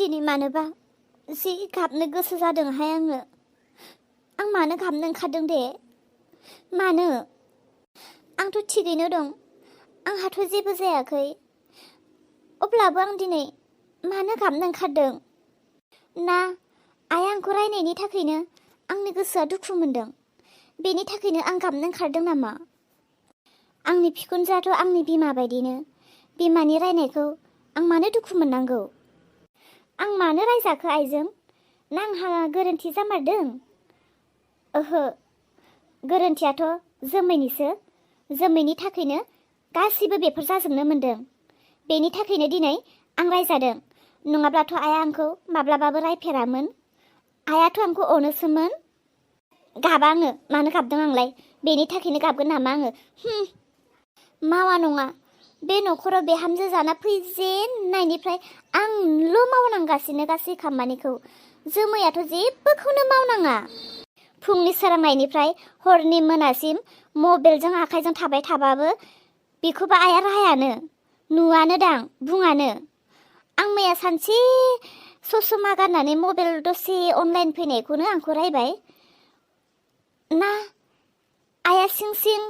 दिनै मानोबा जि गाबनो गोसो जादोंहाय आङो। आं मानो गाबनो ओंखारदों दे? मानो? आंथ' थिगैनो दं, आंहाथ' जेबो जायाखै। अब्लाबो आं दिनै मानो गाबनो ओंखारदों? ना आइया आंखौ रायनायनि थाखायनो आंनि गोसोआ दुखु मोनदों, बेनि थाखायनो आं गाबनो ओंखारदों नामा? आंनि बिखुनजोआथ' आंनि बिमा बायदिनो, बिमानि रायनायखौ आं मानो दुखु मोननांगौ? आं मानो रायजाखो आइजों? ना आंहा गोरोन्थि जामारदों? ओहो, गोरोन्थियाथ' जोमैनिसो। जोमैनि थाखायनो गासिबो बेफोर जाजोबनो मोन्दों। बेनि थाखायनो दिनै आं रायजादों, नङाब्लाथ' आइया आंखौ माब्लाबाबो रायफेरामोन। आइयाथ' आंखौ अनोसोमोन। गाबा आङो, मानो गाबदों आंलाय? बेनि थाखायनो गाबगोन नामा आङो? मावा नङा, बे न'खराव बिहामजो जाना फैजेननायनिफ्राय आंल' मावनांगासिनो गासै खामानिखौ। जोमैयाथ' जेबोखौनो मावनाङा। फुंनि सोरांनायनिफ्राय हरनि मोनासिम मबाइलजों आखाइजों थाबाय थाबाबो बेखौबो आइया रायानो, नुवानो दां, बुङानो। आं मैया सानसे ससमा गाननानै मबाइल दसे अनलाइन फैनायखौनो आंखौ रायबाय। ना आइया सिं सिं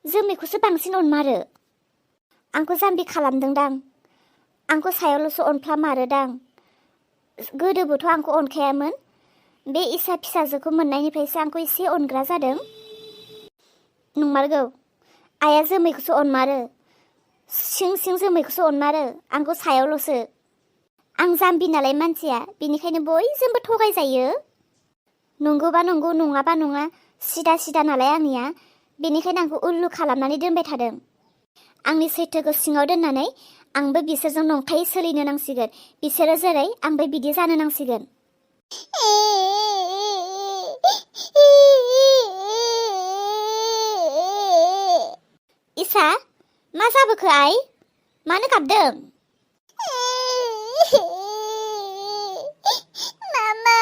जोमैखौसो बांसिन अनमारो? आंखौ जाम्बि खालामदोंदां, आंखौ सायावल'सो अनफ्लामारोदां। गोदोबोथ' आंखौ अनखायामोन। बे इसा फिसाजोखौ मोननायनिफ्रायसो आंखौ एसे अनग्रा जादों। नंमारगौ, आइया जोमैखौसो अनमारो, सिं सिं जोमैखौसो अनमारो, आंखौ सायावल'सो। आं जाम्बि नालाय मानसिया, बेनिखायनो बयजोंबो थगायजायो। नंगौबा नंगौ, नङाबा नङा, सिदा सिदा नालाय आंनिया, बेनिखायनो आंखौ उल्लु खालामनानै दोनबाय थादों। आंनि सैथोखौ सिङाव दोननानै आंबो बिसोरजों नंखायै सोलिनो नांसिगोन। बिसोरो जेरै आंबो बिदि जानो नांसिगोन। इसा, मा जाबोखो आइ? मानो गाबदों? मामा,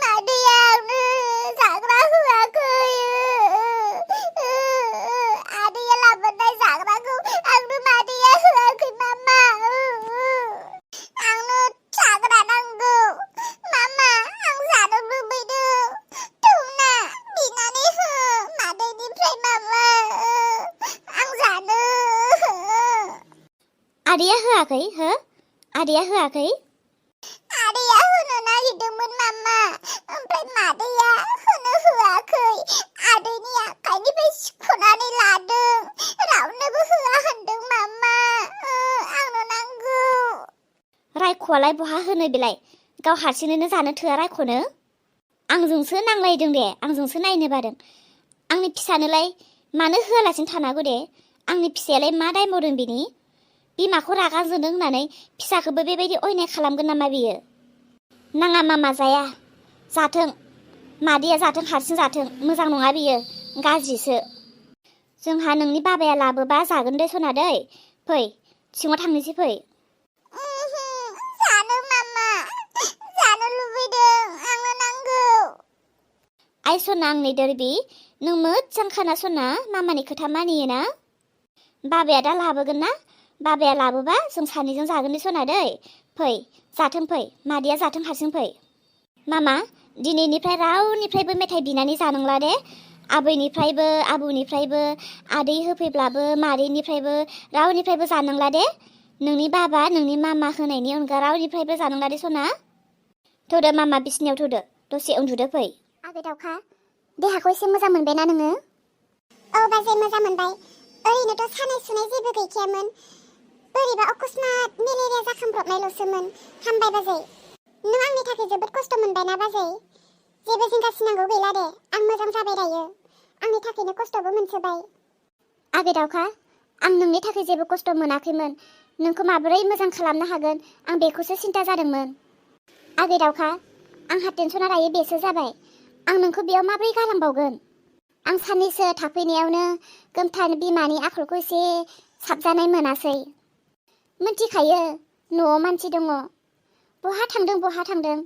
मादैया आंनो जाग्रा होआखै। आदैया लाबोनाय जाग्राखौ आंनो मादैया होआखै मामा। आंनो जाग्रा नांगौ मामा, आं जानो लुबैदों। थौना बिनानै हो मादैनिफ्राय मामा, आं जानो हो। आदैया होआखै? हो, आदैया होआखै? आदैया होनो नागिरदोंमोन मामा, ओमफ्राय मादैया होनो होआखै। आदैनि आखाइनिफ्राय सिख'नानै लादों, रावनोबो होआ होनदों मामा। आंनो नांगौ। रायख'आलाय बहा होनो बेलाय? गाव हारसिङैनो जानो थोआ रायख'नो? आंजोंसो नांलायदों दे, आंजोंसो नायनो बादों। आंनि फिसानोलाय मानो होआलासिनो थानांगौ दे? आंनि फिसायालाय मा दाय मावदों बिनि? बिमाखौ रागा जोंदों होननानै फिसाखौबो बेबायदि अयनाय खालामगोन नामा बियो? नाङा मामा, जाया। जाथों, मादैया जाथों, हारसिं जाथों। मोजां नङा बियो, गाज्रिसो। जोंहा नोंनि बाबाया लाबोबा जागोन दे सनादै। फै, सिङाव थांनोसै फै। जानो मामा, जानो लुबैदों, आंनो नांगौ। आइ सना आंनि दोरबि, नों मोजां खोनासंना मामानि खोथा मानियोना? बाबाया दा लाबोगोन ना? बाबाया लाबोबा जों सानैजों जागोन दे सनादै। फै, जाथों फै, मादैया जाथों, हारसिं फै। मामा, दिनैनिफ्राय रावनिफ्रायबो मेथाइ बिनानै जानांला दे। आबैनिफ्रायबो, आबौनिफ्रायबो, आदै होफैब्लाबो, मादैनिफ्रायबो, रावनिफ्रायबो जानांला दे। नोंनि बाबा, नोंनि मामा होनायनि अनगा रावनिफ्रायबो जानांला दे सना। थौदो मामा, बिसिनायाव थौदो, दसे उन्दुदो फै। आगै दाउखा, देहाखौ एसे मोजां मोनबायना नोङो? औ बाजै, मोजां मोनबाय। ओरैनोथ' सानाय सुनाय जेबो गैखायामोन। बोरैबा अकस्मात मेलेरिया जाखांब्रबनायल'सोमोन। हामबाय बाजै। नों आंनि थाखाय जोबोद खस्थ' मोनबायना बाजै? जेबो जिंगासिनांगौ गैला दे, आं मोजां जाबाय दायो। आंनि थाखायनो खस्थ'बो मोनसोबाय। आगै दाउखा, आं नोंनि थाखाय जेबो खस्थ' मोनाखैमोन। नोंखौ माबोरै मोजां खालामनो हागोन आं बेखौसो सिन्था जादोंमोन। आगै दाउखा, आंहा टेनसना दायो बेसो जाबाय। आं नोंखौ बेयाव माबोरै गालांबावगोन? आं साननैसो थाफैनायावनो गोमथार बिमानि आखलखौ एसे साबजानाय मोनासै। मिन्थिखायो न'आव मानसि दङ। बहा थांदों,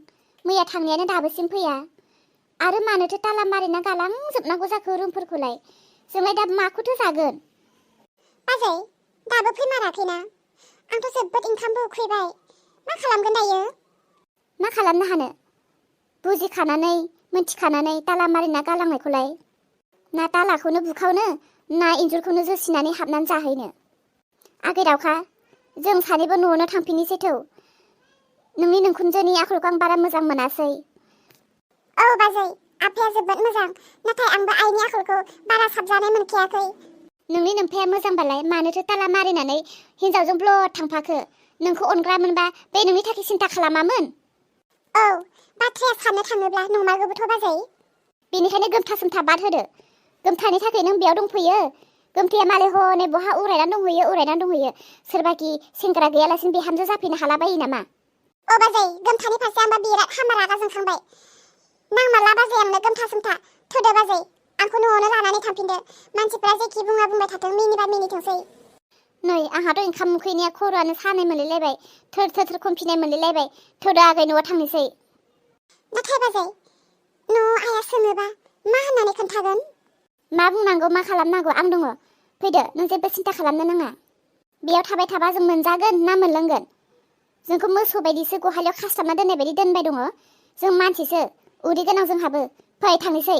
मैया थांनायानो दाबोसिम फैया। आरो मानोथो ताला मारिना गालांजोबनांगौ जाखो रुमफोरखौलाय? जोंलाय दा माखौथो जागोन? बाजै, दाबो फैमाराखैना? आंथ' जोबोद ओंखामबो उखैबाय। मा खालामगोन दायो? मा खालामनो हानो? बुजिखानानै मोनथिखानानै ताला मारिना गालांनायखौलाय ना तालाखौनो बुखावनो ना इन्जुरखौनो जोसिनानै हाबनानै जाहैनो। आगै दावखा, जों सानैबो न'आवनो थांफिननोसै थौ। नोंनि नोंखुनजोनि आखलखौ आं बारा मोजां मोनासै। औ बाजै, आफाया जोबोद मोजां, नाथाय आंबो आइनि आखलखौ बारा साबजानाय मोनखायाखै। नोंनि नोमफाया मोजांबालाय मानोथो ताला मारिनानै हिन्जावजों ब्लद थांफाखो? नोंखौ अनग्रा मोनबा बे नोंनि थाखाय सिन्था खालामामोन। औ, बाथ्राया साननो थाङोब्ला नंमारगौबोथ' बाजै। बेनिखायनो गोमथा सोमथा बाद होदो। गोमथानि थाखाय नों बेयाव दंफैयो। गोमथाया मालाय हनै बहा उरायनानै दंहैयो। सोरबाखि सेंग्रा गैयालासिनो बिहामजो जाफैनो हालाबायो नामा? अ बाजै, गोमथानि फारसे आंबा बिराद हामा रागा जोंखांबाय। नांमारला बाजै आंनो गोमथा सोमथा। थोदो बाजै, आंखौ न'आवनो लानानै थांफिनदो। मानसिफ्रा जेखि बुंबाय थाथों, मिनिबा मिनिथोंसै। नै आंहाथ' ओंखाम उखैनाया खर'आनो सानाय मोनलायलायबाय। थोर थोर थोर खमफिनाय मोनलायलायबाय। थोदो आगै न'आव थांनोसै। नाथाय बाजै, न'आव आइया सोङोबा मा होननानै खोन्थागोन? मा बुंनांगौ मा खालामनांगौ आं दङ। फैदो, नों जेबो सिन्था खालामनो नाङा। बेयाव थाबाय थाबा जों मोनजागोन ना मोनलोंगोन? जोंखौ मोसौ बायदिसो गहालियाव खास्लाबना दोननाय बायदि दोनबाय दङ। जों मानसिसो, उदै गोनां जोंहाबो। फै थांनोसै।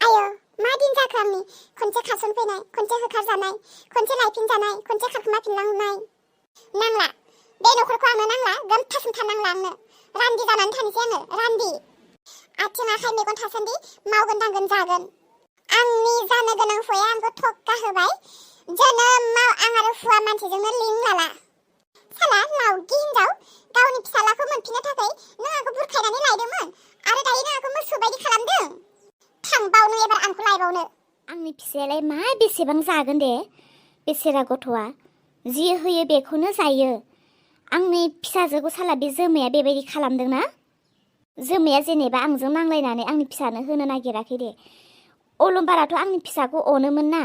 आयो, मा दिन जाखो आंनि? खनसे खासनफैनाय, खनसे होखारजानाय, खनसे लायफिनजानाय, खनसे खारखोमाफिनलांनाय। नांला, बे न'खरखौ आंनो नांला, गोमथा सोमथा नांला आंनो। रान्दि जानानै थानोसै आङो, रान्दि। आथिं आखाइ मेगन थासान्दि मावगोन दांगोन जागोन। आंनि जानो गोनां हौवाया आंखौ थक्का होबाय। जोनोमाव आं आरो हौवा मानसिजोंनो लिं लाला। साला लावगि हिनजाव, गावनि फिसालाखौ मोनफिननो थाखाय नों आंखौ बुरखायनानै लायदोंमोन आरो दायो नों आंखौ मोसौ बायदि खालामदों। थांबावनो एबार आंखौ लायबावनो। आंनि फिसायालाय मा बेसेबां जागोन दे? बेसेरा गथ'आ जि होयो बेखौनो जायो। आंनि फिसाजोखौ साला बे जोमैया बेबायदि खालामदोंना? जोमैया जेनेबा आंजों नांलायनानै आंनि फिसानो होनो नागिराखै दे। अलंबाराथ' आंनि फिसाखौ अनोमोन ना।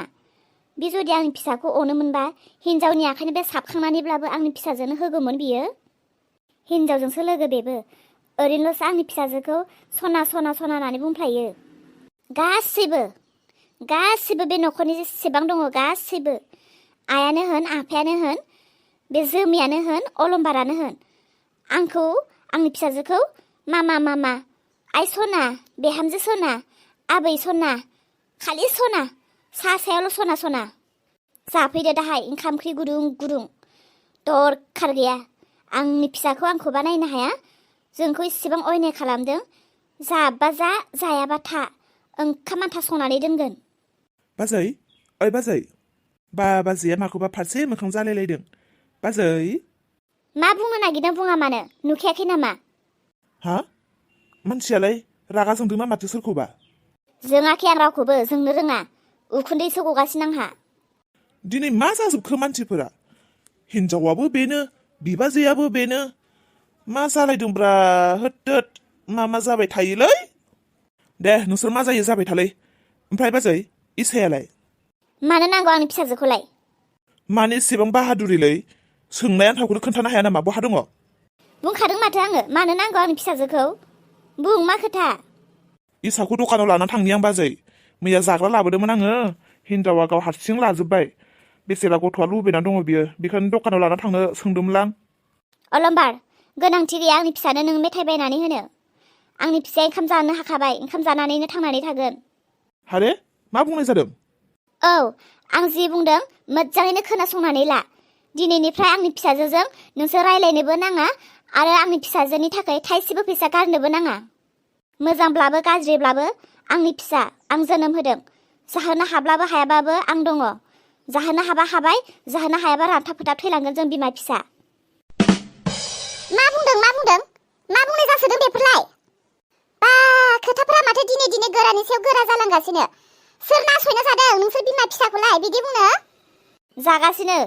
बे जुदि आंनि फिसाखौ अनोमोनबा हिन्जावनि आखाइनि बे साबखांनानैब्लाबो आंनि फिसाजोनो होगौमोन बियो। हिन्जावजोंसो लोगो बेबो। ओरैनोल'सो आंनि फिसाजोखौ सना सना सना होननानै बुंफ्लायो। गासैबो बे न'खरनि जेसेबां दङ गासैबो, आइयानो होन आफायानो होन, बे जोमियानो होन अलंबारानो होन, आंखौ आंनि फिसाजोखौ मामा आइ सना, बिहामजो सना, आबै सना, खालि सना, सायावल' सना। जाफैदो दाहाय ओंखाम ओंख्रि गुदुं गुदुं। दरखार गैया। आंनि फिसाखौ आंखौबा नायनो हाया। जोंखौ इसेबां अयनाय खालामदों। जाबा जा, जायाबा था। ओंखाम आन्था संनानै दोनगोन। बाजै, ओइ बाजै, बाजैया माखौबा फारसे मोखां जालायलायदों। बाजै। मा बुंनो नागिरदों बुङा मानो? नुखायाखै नामा? हा? मानसियालाय रागा जोंदोंना माथो सोरखौबा? जोङाखै आं रावखौबो, जोंनो रोङा। उखुन्दैसो गगासिनो आंहा। दिनै मा जाजोबखो मानसिफोरा? हिन्जावाबो बेनो, बिबाजैयाबो बेनो। मा जालायदोंब्रा होद मा जाबाय थायोलै? दे नोंसोर मा जायो जाबाय थालै। ओमफ्राय बाजै, इसायालाय? मानो नांगौ आंनि फिसाजोखौलाय? मानो एसेबां बाहादुरिलै? सोंनाय आन्थावखौनो खोन्थानो हाया नामा? बहा दङ? बुंखादों माथो आङो, मानो नांगौ आंनि फिसाजोखौ? बुं मा खोथा? इसाखौ दखानाव लाना थांनि आं बाजै। मैया जाग्रा लाबोदोंमोन आङो। हिन्जावा गाव हारसिं लाजोब्बाय। बेसेरा गथ'आ लुबैना दङ बियो। बेखायनो दखानाव लाना थांनो सोंदोंमोनलां। अलंबार, गोनांथि गैया आंनि फिसानो नों मेथाइ बायनानै होनो। आंनि फिसाया ओंखाम जानो हाखाबाय, ओंखाम जानानैनो थांनानै थागोन। हारे, मा बुंनाय जादों? औ, आं जि बुंदों मोजाङैनो खोनासंनानै ला। दिनैनिफ्राय आंनि फिसाजोजों नोंसोर रायलायनोबो नाङा आरो आंनि फिसाजोनि थाखाय थाइसेबो फैसा गारनोबो नाङा। मोजांब्लाबो गाज्रिब्लाबो आंनि फिसा, आं जोनोम होदों। जाहोनो हाब्लाबो हायाबाबो आं दङ। जाहोनो हाबा हाबाय, जाहोनो हायाबा रानथाब फोथाब थैलांगोन जों बिमा फिसा। मा बुंदों? मा बुंनाय जासोदों बेफोरलाय? बा, खोथाफोरा माथो दिने गोरानि सायाव गोरा जालांगासिनो। सोर नासयना जादों नोंसोर बिमा फिसाखौलाय बिदि बुंनो? जागासिनो।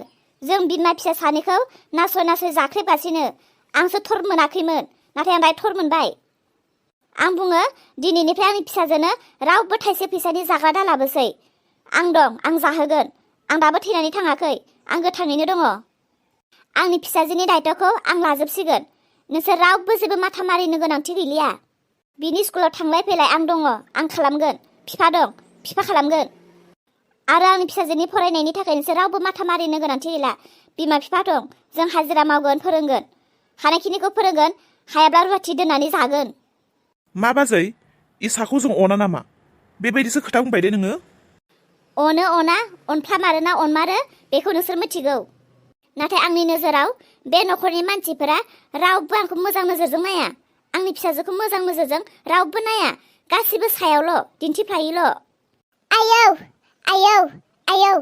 जों बिमा फिसा सानैखौ नासय जाख्रेबगासिनो। आंसो थर मोनाखैमोन, नाथाय आं दायो थर मोनबाय। आं बुङो, दिनैनिफ्राय आंनि फिसाजोनो रावबो थाइसे फैसानि जाग्रा दालाबोसै। आं दं, आं जाहोगोन। आं दाबो थैनानै थाङाखै, आं गोथाङैनो दङ। आंनि फिसाजोनि दायथ'खौ आं लाजोबसिगोन। नोंसोर रावबो जेबो माथा मारिनो गोनांथि गैलिया। बिनि स्कुलाव थांलाय फैलाय आं दङ, आं खालामगोन। बिफा दं, बिफा खालामगोन। आरो आंनि फिसाजोनि फरायनायनि थाखाय नोंसोर रावबो माथा मारिनो गोनांथि गैला। बिमा बिफा दं, जों हाजिरा मावगोन, फोरोंगोन। हानायखिनिखौ फोरोंगोन हायाब्ला रुवाथि दोननानै जागोन मा बाजै इसाखौ जों अना नामा बेबायदिसो खोथा बुंबाय दे नोङो अनो अना अनफ्लामारो ना अनमारो बेखौ नोंसोर मिथिगौ नाथाय आंनि नोजोराव बे न'खरनि मानसिफोरा रावबो आंखौ मोजां नोजोरजों नाया आंनि फिसाजोखौ मोजां नोजोरजों रावबो नाया गासिबो सायावल' दिन्थिफ्लायोल' आयौ आयौ आयौ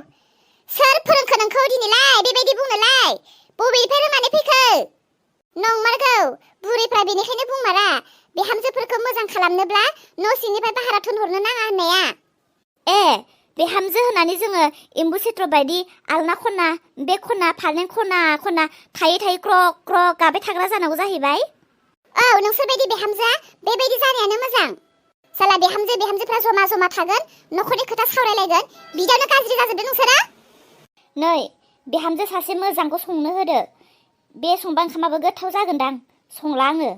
सोर फोरोंखो नोंखौ दिनैलाय बेबायदि बुंनोलाय बबेनिफ्राय रोंनानै फैखो नंमारगौ बुरैफ्रा बेनिखायनो बुंमारा बिहामजोफोरखौ मोजां खालामनोब्ला न' सिंनिफ्राय बाहेरा थोनहरनो नाङा होननाया बिहामजो होननानै जोङो एम्बु सेथ्र बायदि आलना खना बे खना फालें खना खना थायै थायै क्र' क्र' गाबाय थाग्रा जानांगौ जाहैबाय औ नोंसोरबायदि बिहामजोआ बेबायदि जानायानो मोजां साला बिहामजोफ्रा जमा जमा थागोन न'खरनि खोथा सावरायलायगोन बिदियावनो गाज्रि जाजोबदों नोंसोरा नै बिहामजो सासे मोजांखौ संनो होदो बे संबा ओंखामाबो गोथाव जागोनदां संला आङो